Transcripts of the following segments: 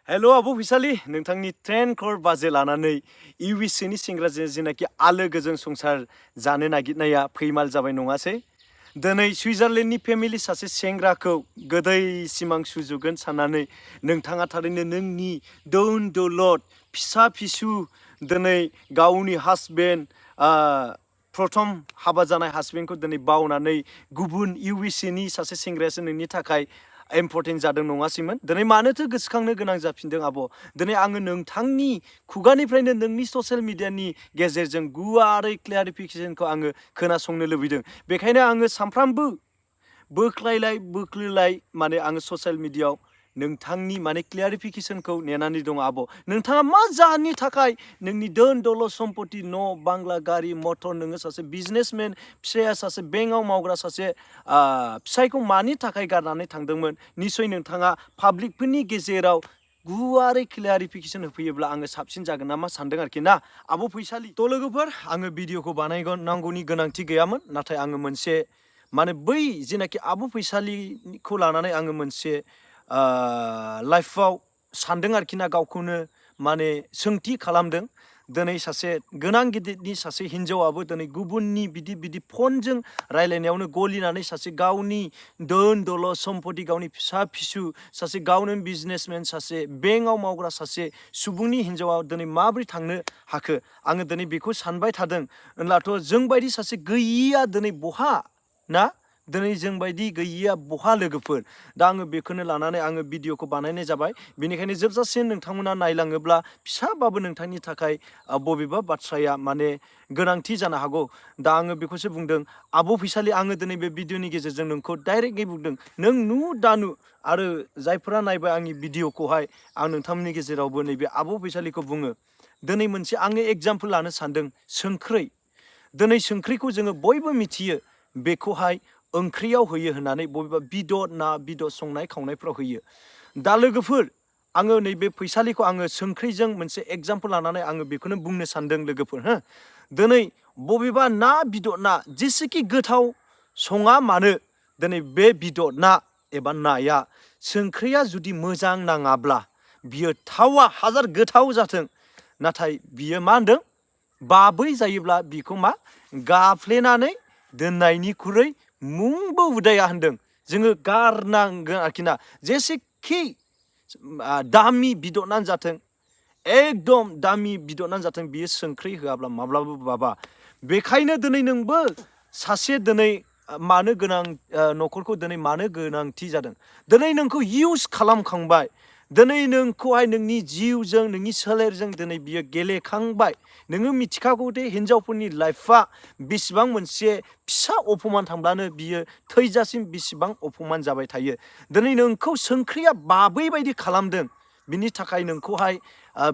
Hello आबो फैसालि नोंथांनि 10 crore budget लानानै USA नि सेंग्राजों जेनाखि आलो गोजोन संसार जानो नागिरनाया फैमाल जाबाय नङासै दिनै सुइजारलेण्डनि फेमिलि सासे सेंग्राखौ गोदै सिमां सुजुगोन साननानै नोंथाङा थारैनो नोंनि दोन दौलत फिसा फिसु दिनै गावनि हासबेन्ड प्रथम हाबा जानाय हासबेन्डखौ दिनै बावनानै गुबुन USA नि सासे सेंग्रायासो नोंनि थाखाय इम्पर्टेन्ट जादों नङासैमोन दिनै मानोथो गोसोखांनो गोनां जाफिनदों आब' दिनै आङो नोंथांनि खुगानिफ्रायनो नोंनि ससियेल मिडियानि गेजेरजों गुवारै क्लियारिफिकेसनखौ आङो खोनासंनो लुबैदों बेखायनो आङो सानफ्रामबो बोख्लायलाय माने आङो ससियेल मिडियायाव नोंथांनि माने क्लियारिफिकेसनखौ नेनानै दङ आब' नोंथाङा मा जाहोननि थाखाय नोंनि दोन दौलत सम्पति न' बांला गारि मटर नोङो सासे बिजनेसमेन फिसाया सासे बेंकआव मावग्रा सासे फिसायखौ मानि थाखाय गारनानै थांदोंमोन निसय नोंथाङा पाब्लिकफोरनि गेजेराव गुवारै क्लियारिफिकेसन होफैयोब्ला आङो साबसिन जागोन नामा सानदों आरोखि ना आब' फैसालि थ' लोगोफोर आङो भिडिअखौ बानायनांगौनि गोनांथि गैयामोन नाथाय आङो मोनसे माने बै जेनाखि आब' फैसालिखौ लानानै आङो मोनसे लाइफआव सानदों आरोखि ना गावखौनो माने सोंथि खालामदों दिनै सासे गोनां गिदिरनि सासे हिन्जावाबो दिनै गुबुननि बिदि फनजों रायलायनायावनो गलिनानै सासे गावनि दोन दौलत सम्पति गावनि फिसा फिसु सासे गावनो बिजनेसमेन सासे बेंकआव मावग्रा सासे सुबुंनि हिन्जावा दिनै माबोरै थांनो हाखो आङो दिनै बेखौ सानबाय थादों होनब्लाथ' जोंबायदि सासे गैयिया दिनै बहा ना दिनै जोंबायदि गैयिया बहा लोगोफोर दा आङो बेखौनो लानानै आङो भिडिअखौ बानायनाय जाबाय बेनिखायनो जोबजासिम नोंथांमोना नायलाङोब्ला फिसाबाबो नोंथांनि थाखाय बबेबा बाथ्राया माने गोनांथि जानो हागौ दा आङो बेखौसो बुंदों आब' फैसालि आङो दिनै बे भिडिअनि गेजेरजों नोंखौ डाइरेक्टलि बुंदों नों नु दानु आरो जायफोरा नायबाय आंनि भिडिअखौहाय आं नोंथांमोननि गेजेरावबो नैबे आब' फैसालिखौ बुङो दिनै मोनसे आङो एग्जाम्पल लानो सानदों संख्रै दिनै संख्रिखौ जोङो बयबो मिथियो बेखौहाय ओंख्रियाव होयो होननानै बबेबा बिदर ना बिदर संनाय खावनायफ्राव होयो दा लोगोफोर आङो नैबे फैसालिखौ आङो संख्रिजों मोनसे एग्जाम्पल लानानै आङो बेखौनो बुंनो सानदों लोगोफोर हो दिनै बबेबा ना बिदर ना जेसेखि गोथाव सङा मानो दिनै बे बिदर ना एबा नाया संख्रिया जुदि मोजां नाङाब्ला बियो थावा हाजार गोथाव जाथों नाथाय बियो मा होनदों बाबै जायोब्ला बिखौ मा गाफ्लेनानै दोननायनिख्रुइ मुंबो उदाया होनदों जोङो गारनांगोन आरोखि ना जेसेखि दामि बिदरनानै जाथों एकदम दामि बिदरनानै जाथों बियो संख्रि होआब्ला माब्लाबो बाबा बेखायनो दिनै नोंबो सासे दिनै मानो गोनां न'खरखौ दिनै मानो गोनांथि जादों दिनै नोंखौ इउज खालामखांबाय दिनै नोंखौहाय नोंनि जिउजों नोंनि सोलेरजों दिनै बियो गेलेखांबाय नोङो मिथिखागौ दे हिन्जावफोरनि लाइफआ बेसेबां मोनसे फिसा अपमान थांब्लानो बियो थैजासिम बेसेबां अपमान जाबाय थायो दिनै नोंखौ संख्रिया बाबै बायदि खालामदों बिनि थाखाय नोंखौहाय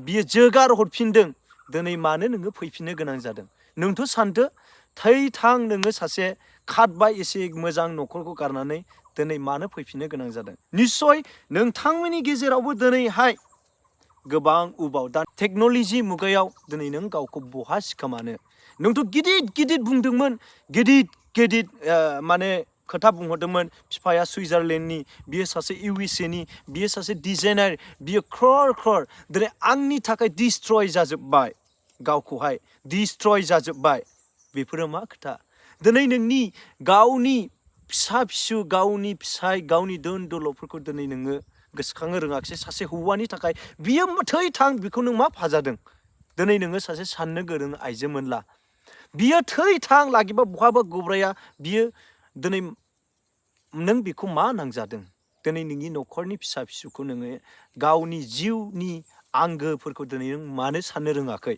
बियो जोगार हरफिनदों दिनै मानो नोङो फैफिननो गोनां जादों नोंथ' सानदो थै थां नोङो सासे खारबाय एसे मोजां न'खरखौ गारनानै दिनै मानो फैफिननो गोनां जादों निस्सय नोंथांमोननि गेजेरावबो दिनैहाय गोबां उबाव दा टेक्न'लजि मुगायाव दिनै नों गावखौ बहा सिखोमानो नोंथ' गिदिर बुंदोंमोन गिदिर माने खोथा बुंहरदोंमोन बिफाया सुइजारलेण्डनि बियो सासे USA नि बियो सासे डिजाइनार बियो क्रर दिनै आंनि थाखाय डिस्ट्रय जाजोब्बाय गावखौहाय डिस्ट्रय जाजोब्बाय बेफोरो मा खोथा दिनै नोंनि गावनि फिसा फिसु गावनि फिसाय गावनि दोन दौलतफोरखौ दिनै नोङो गोसोखांनो रोङाखिसै सासे हौवानि थाखाय बियो थै थां बेखौ नों मा फाजादों दिनै नोङो सासे साननो गोरों आइजोमोनला बियो थै थां लागिबा बहाबा गोब्राया बियो दिनै नों बेखौ मा नांजादों दिनै नोंनि न'खरनि फिसा फिसौखौ नोङो गावनि जिउनि आंगोफोरखौ दिनै नों मानो साननो रोङाखै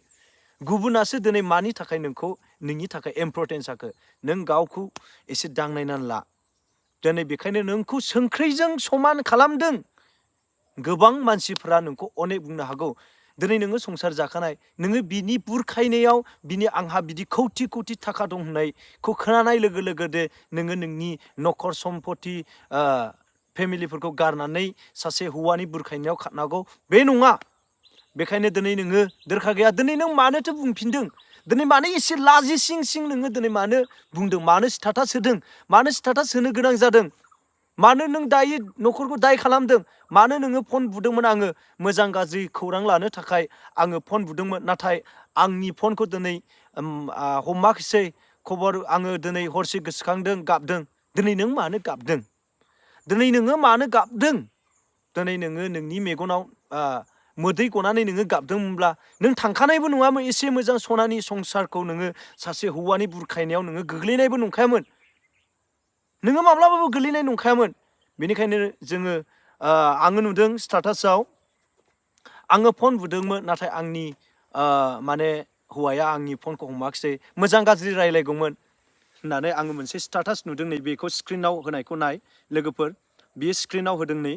गुबुनासो दिनै मानि थाखाय नोंखौ नोंनि थाखाय इम्परटेन्स जाखो नों गावखौ एसे दांनायनानै ला दिनै बेखायनो नोंखौ संख्रिजों समान खालामदों गोबां मानसिफ्रा नोंखौ अनेक बुंनो हागौ दिनै नोङो संसार जाखानाय नोङो बिनि बुरखायनायाव बिनि आंहा बिदि कौटि थाखा दं होननायखौ खोनानाय लोगो दे नोङो नोंनि न'खर सम्पति फेमिलिफोरखौ गारनानै सासे हौवानि बुरखायनायाव खारनांगौ बे नङा बेखायनो दिनै नोङो दरखार गैया दिनै नों मानोथो बुंफिनदों दिनै मानो एसे लाजिसिं नोङो दिनै मानो बुंदों मानो स्टेटास होदों मानो स्टेटास होनो गोनां जादों मानो नों दायो न'खरखौ दाय खालामदों? मानो नोङो फन बुदोंमोन आङो मोजां गाज्रि खौरां लानो थाखाय आङो फन बुदोंमोन, नाथाय आंनि फनखौ दिनै हमाखिसै, खबर आङो दिनै हरसे गोसोखांदों गाबदों। दिनै नों मानो गाबदों? दिनै नोङो मानो गाबदों? दिनै नोङो नोंनि मेगनाव मोदै गनानै नोङो गाबदोंमोनब्ला नों थांखानायबो नङामोन। एसे मोजां सनानि संसारखौ नोङो सासे हौवानि बुरखायनायाव नोङो गोग्लैनायबो नंखायामोन। नोङो माब्लाबाबो गोग्लैनाय नंखायामोन। बेनिखायनो जोङो आङो नुदों स्टेटासआव आङो फन बुदोंमोन, नाथाय आंनि माने हौवाया आंनि फनखौ हमाखिसै, मोजां गाज्रि रायलायगौमोन होननानै आङो मोनसे स्टेटास नुदों। नै बेखौ स्क्रिनाव होनायखौ नाय लोगोफोर, बियो स्क्रिनाव होदों। नै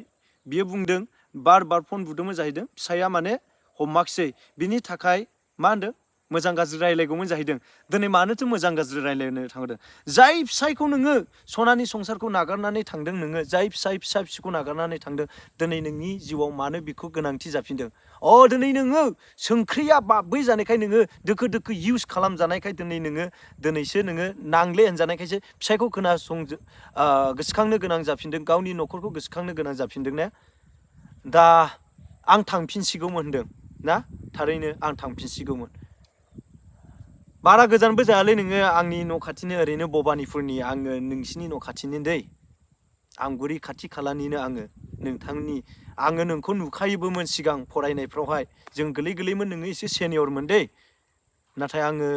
बियो बुंदों बार फन बुदोंमोन जाहैदों, फिसाया माने हमाखिसै, बिनि थाखाय मा होनदों मोजां गाज्रि रायलायगौमोन जाहैदों। दिनै मानोथो मोजां गाज्रि रायलायनो थांदों? जाय फिसायखौ नोङो सनानि संसारखौ नागारनानै थांदों, नोङो जाय फिसा फिसौखौ नागारनानै थांदों, दिनै नोंनि जिउआव मानो बेखौ गोनांथि जाफिनदों? दिनै नोङो संख्रिया बाबै जानायखाय, नोङो दोखो दोखो इउस खालामजानायखाय, दिनैसो नोङो नांले होनजानायखायसो फिसायखौ गोसोखांनो गोनां जाफिनदों, गावनि न'खरखौ गोसोखांनो गोनां जाफिनदों ने? दा आं थांफिनसिगौमोन होनदों ना? थारैनो आं थांफिनसिगौमोन। बारा गोजानबो जायालै नोङो, आंनि न' खाथिनि ओरैनो भबानिपुरनि, आङो नोंसिनि न' खाथिनि दै, आमगुरि खाथि खालानिनो आङो नोंखौ नुखायोबोमोन सिगां फरायनायफ्रावहाय, जों गोरलैमोन, नोङो एसे सेनियरमोन दै। नाथाय आङो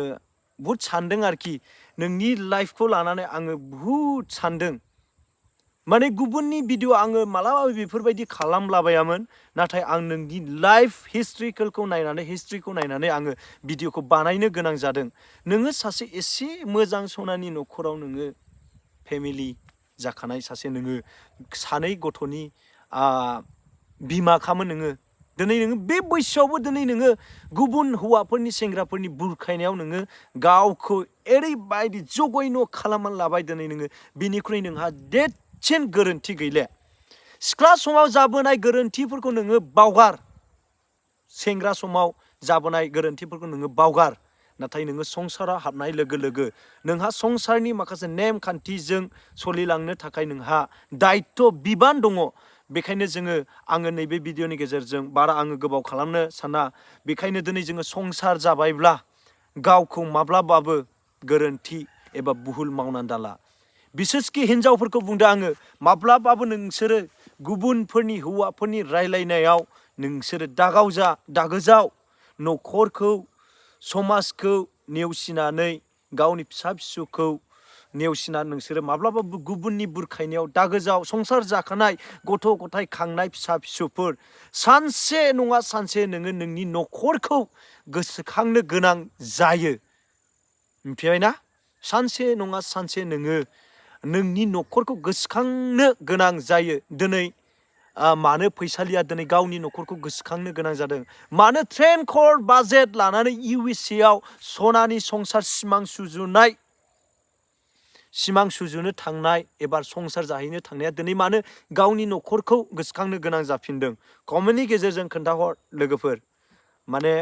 बुहुद सानदों आरोखि, नोंनि लाइफखौ लानानै आङो बुहुद सानदों। माने गुबुननि भिडिअ आङो मालाबाबो बेफोरबायदि खालामलाबायामोन, नाथाय आं नोंनि लाइफ हिस्ट्रिखौ नायनानै आङो भिडिअखौ बानायनो गोनां जादों। नोङो सासे एसे मोजां सनानि न'खराव नोङो फेमिलि जाखानाय सासे, नोङो सानै गथ'नि बिमाखामोन नोङो। दिनै नोङो बे बैसोआवबो दिनै नोङो गुबुन हौवाफोरनि सेंग्राफोरनि बुरखायनायाव नोङो गावखौ ओरैबायदि जगयन' खालामनानै लाबाय। दिनै नोङो बिनिख्रुइ नोंहा देरसिन गोरोन्थि गैले। सिख्ला समाव जाबोनाय गोरोन्थिफोरखौ नोङो बावगार, सेंग्रा समाव जाबोनाय गोरोन्थिफोरखौ नोङो बावगार। नाथाय नोङो संसाराव हाबनाय लोगो लोगो नोंहा संसारनि माखासे नेमखान्थिजों सोलिलांनो थाखाय नोंहा दायित्व बिबान दङ। बेखायनो आङो नैबे भिडिअनि गेजेरजों बारा आङो गोबाव खालामनो साना। बेखायनो दिनै जोङो संसार जाबायब्ला गावखौ माब्लाबाबो गोरोन्थि एबा भुल मावनानै दाला। बिसेसखि हिनजावफोरखौ बुंदों आङो, माब्लाबाबो नोंसोरो गुबुनफोरनि हौवाफोरनि रायलायनायाव नोंसोरो दागोजाव, न'खरखौ समाजखौ नेवसिनानै, गावनि फिसा फिसौखौ नेवसिनानै नोंसोरो माब्लाबाबो गुबुननि बुरखायनायाव दागोजाव। संसार जाखानाय, गथ' गथाय खांनाय फिसा फिसौफोर, सानसे नङा सानसे नोङो नोंनि न'खरखौ गोसोखांनो गोनां जायो। मिथिबायना? सानसे नङा सानसे नोङो नोंनि न'खरखौ गोसोखांनो गोनां जायो। दिनै मानो फैसालिया दिनै गावनि न'खरखौ गोसोखांनो गोनां जादों? मानो cr.Bajet लानानै USA आव सनानि संसार सिमां सुजुनो थांनाय एबा संसार जाहैनो थांनाया दिनै मानो गावनि न'खरखौ गोसोखांनो गोनां जाफिनदों? कमेन्टनि गेजेरजों खोन्थाहर लोगोफोर, माने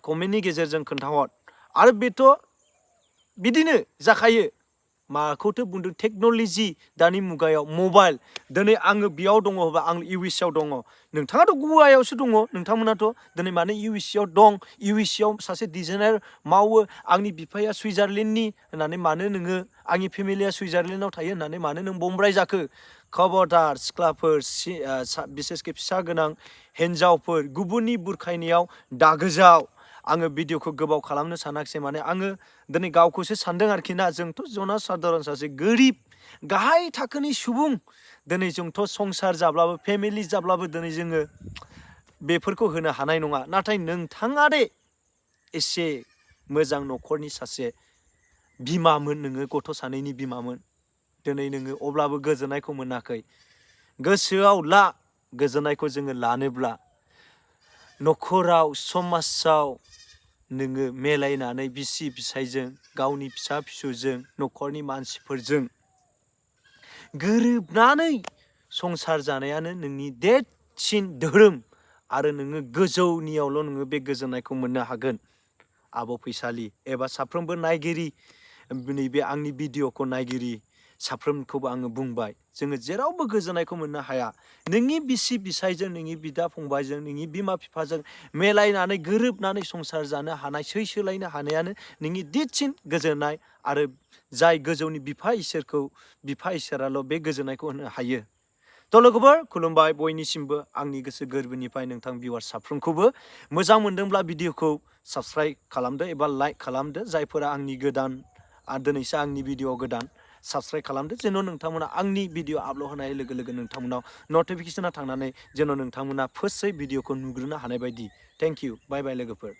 कमेन्टनि गेजेरजों खोन्थाहर। आरो बेथ' बिदिनो जाखायो। माखौथो बुंदों, टेक्न'लजि, दानि मुगायाव मबाइल। दिनै आङो बेयाव दङ, आं USA आव दङ, नोंथाङाथ' गवायावसो दङ, नोंथांमोनाथ' दिनै मानो USA आव दं? USA आव सासे डिजाइनार मावो, आंनि बिफाया सुइजारलेण्डनि होननानै मानो नोङो, आंनि फेमिलिया सुइजारलेण्डआव थायो होननानै मानो नों बम्ब्राय जाखो? खबरदार सिख्लाफोर, बिसेसके फिसा गोनां हिन्जावफोर, गुबुननि बुरखायनायाव दागोजाव। आङो भिडिअखौ गोबाव खालामनो सानाखिसै, माने आङो दिनै गावखौसो सानदों आरोखि ना। जोंथ' साधारन सासे गोरिब गाहाय थाखोनि सुबुं। दिनै जोंथ' संसार जाब्लाबो, फेमिलि जाब्लाबो दिनै जोङो बेफोरखौ होनो हानाय नङा। नाथाय नोंथाङा दे एसे मोजां न'खरनि सासे बिमामोन, नोङो गथ' सानैनि बिमामोन। दिनै नोङो अब्लाबो गोजोननायखौ मोनाखै। गोसोआव ला, गोजोननायखौ जोङो लानोब्ला न'खराव, समाजाव नोङो मेलायनानै बिसि फिसायजों, गावनि फिसा फिसौजों, न'खरनि मानसिफोरजों गोरोबनानै संसार जानायानो नोंनि देरसिन धोरोम। आरो नोङो गोजौनियावल' नोङो बे गोजोननायखौ मोननो हागोन। आब' फैसालि एबा साफ्रोमबो नायगिरि, नैबे आंनि भिडिअखौ नायगिरि, साफ्रोमखौबो आङो बुंबाय जोङो जेरावबो गोजोननायखौ मोननो हाया। नोंनि बिसि बिसायजों, नोंनि बिदा फंबायजों, नोंनि बिमा बिफाजों मेलायनानै गोरोबनानै संसार जानो हानाय, सैसोलायनो हानायानो नोंनि देरसिन गोजोननाय। आरो जाय गोजौनि बिफा इसोराल' बे गोजोननायखौ होनो हायो। थ' लोगोफोर खुलुमबाय बयनिसिमबो आंनि गोसो गोरबोनिफ्राय नोंथां भिउवार साफ्रोमखौबो मोजां मोनदोंब्ला भिडिअखौ साबस्क्राइब खालामदो एबा लाइक खालामदो। जायफोरा आंनि गोदान दिनैसो आंनि भिडिअ गोदान साबस्क्राइब खालामदो जेन' नोंथांमोना आंनि भिडिअ आपल'ड होनाय लोगो लोगो नोंथांमोनाव नटिफिकेसना थांनानै जेन' नोंथांमोना फार्स्टयै भिडिअखौ नुग्रोनो हानाय बायदि। थेंक इउ, बाय बाय लोगोफोर।